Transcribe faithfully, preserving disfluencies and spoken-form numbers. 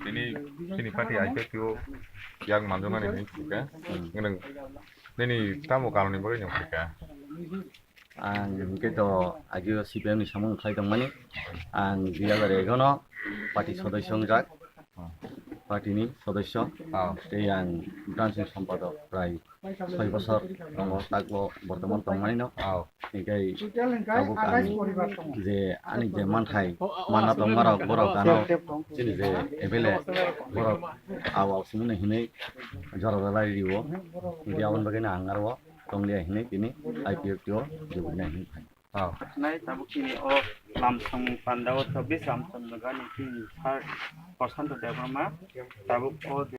Tini, tini party I P F T o yang manjoknani hinwi phai kha. Nini tamo kanoni bagwi nung phai kha? Ang hwnkhe to agio C P M ni samung khlai tongmani. Ang dui hajar egarono party sodosyo wngjak. Party ni sodosyo. Tei ang branch ni sompadok prai soi bosor tongo, takbo bortoman tongmani no. Hinkhe tabuk ang je ani je manthai manna tongmarok borok ano chini je M L A borok au au sumuni hinwi jora rwlai rio. Hinkhe aboni bagwi no ang aro tonglia hinwi tini I P F T o jebuknai hinwi phai. Nai tabuk chini o lamsong panda o chobbish lamsong nogani chini sir Prashanto Debbarma tabuk o